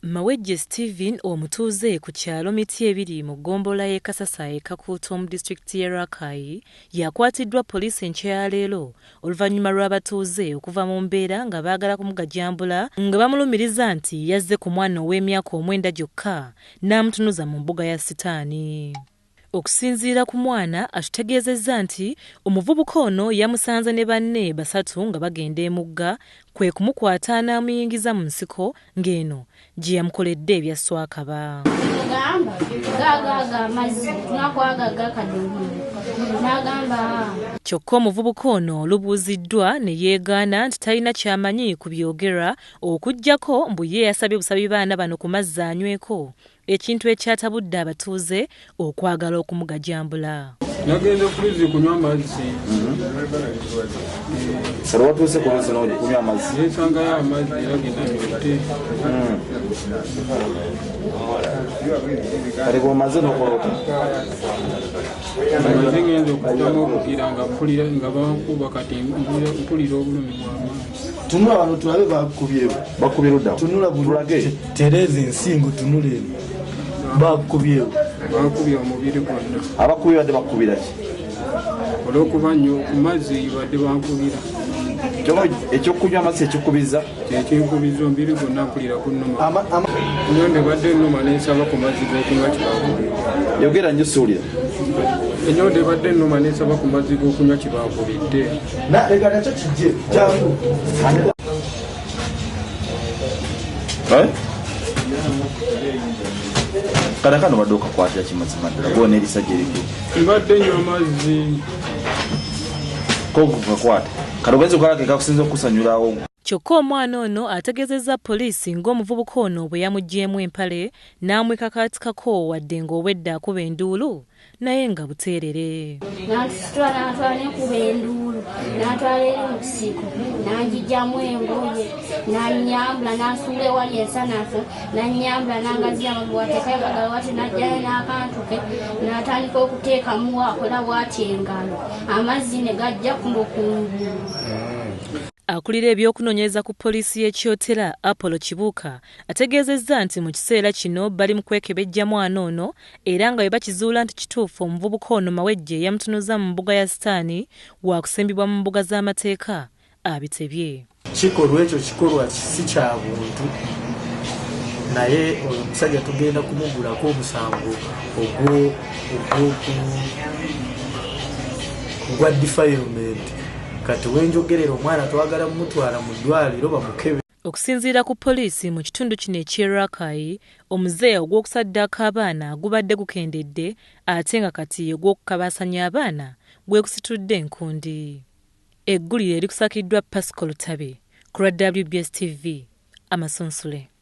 Mawejje Steven omutuuze ku kyalo Mityebiri mu ggombolola y'e Kasasa e Kakuuto mu disitulikiti y'e Rakai y'akwatiddwa poliisi enkya ya leero oluvannyuma lw'abatuuze okuva mu mbeera nga baagala kumugajambula nga bamulumiriza nti yazze ku mwana ow'emyaka omwenda gyokka n'amutunuza mu mbuga ya sitaani. Okusinziira ku mwana atutegeezezza nti omuvubuka ono yamusanze ne banne basatu nga bagenda emugga kwe kumukwata n'amuyingiza mu nsiko ng'eno gye yamukoledde ebya swakaba. Gamba gagaga amazzi tunakwagaga kadogo n'agamba. Kyokka omuvubuka ono olubuuziddwa ne yeegaana nti talina ky'amanyi ku byogerwa okuggyako mbu ye yasabye busabi baana bano ku mazzi anyweko ekintu ekyatabudde abatuuze okwagala okumugajambula. Nagenze ku luzzi kunywa amazzi. Sala watuuse ku luzzi n'okunywa amazzi. Nensangayo amazzi era ge nanywedde. Kati bw'omaze n'okola otya? Maze ngenza okuddamu okugira nga mpulira nga bankuba kati mpulira obulumi bw'amaanyi. Tunula wano tulabe bakubyewo. Bakubye ludda. Tunula tulage. Tereza ensingo tunula eno. Bakubyewo. Bakubye omubiri gwonna. Abakubye badde bakubira ki? Olw'okuba nnyo ku mazzi badde bankubira. Kyokka ekyokunywa amazzi ekikubiza? Kyekinkubiza omubiri gwonna mpulira kunnuma. Ennyondo ebadde ennuma ne nsaba ku mazzi g'okunywa kibakubidde. Yogera nnyo siwulira. Ennyondo ebadde ennuma ne nsaba ku mazzi g'okunywa kibakubidde. Leka nakyo kijje jangu. Kale kano badde okakwatira kimazima ddala gwona erisajja erikulu. Mbadde nywa amazzi. Ko gakwata. Kale ogenze okola ke kakusinza okusanyulawo. Kyokka omwana ono ategeezezza poliisi ng'omuvubuka ono bwe yamuggyeemu empale n'amwekakaatikako wadde ng'obwedda akuba enduulu naye nga buteerere. N'atusitula n'atwala n'enkuba enduulu n'atwala eri mu kisiko n'angigyamu engoye n'annyambula n'ansuula ewali ensanafu n'annyambula n'angaziya amagulu ateekayo amagalo bw'ati n'aggyayo n'akantu ke n'atandika okuteekamu akola bw'ati engalo amazzi ne gajja kuno kungulu. Akulira ebyokunoonyereza ku poliisi y'e Kyotera, Apollo Kibuuka, ategeezezza nti mu kiseera kino bali mu kwekebejja mwana ono era nga bwe bakizuula nti kituufu omuvubuka ono Mawejje yamutunuza mu mbuga ya sitaani waakusimbibwa mu mbuga z'amateeka abitebye. Kikolwa ekyo kikolwa si kya buntu naye oyo omusajja tugenda kumugulako omusango ogwa defilement. Kati wenjogerera omwana twagala mumutwala mu ddwaliro bamukebe. Okusinziira ku poliisi mu kitundu kino eky'e Rakai, omuze ogw'okusaddaaka abaana gubadde gukendedde ate nga kati ogw'okukabaasanya abaana gwe gusitudde enkundi. Eggulire erikusakiddwa Pascal Lutabe ku lwa WBS TV, Amasunsule.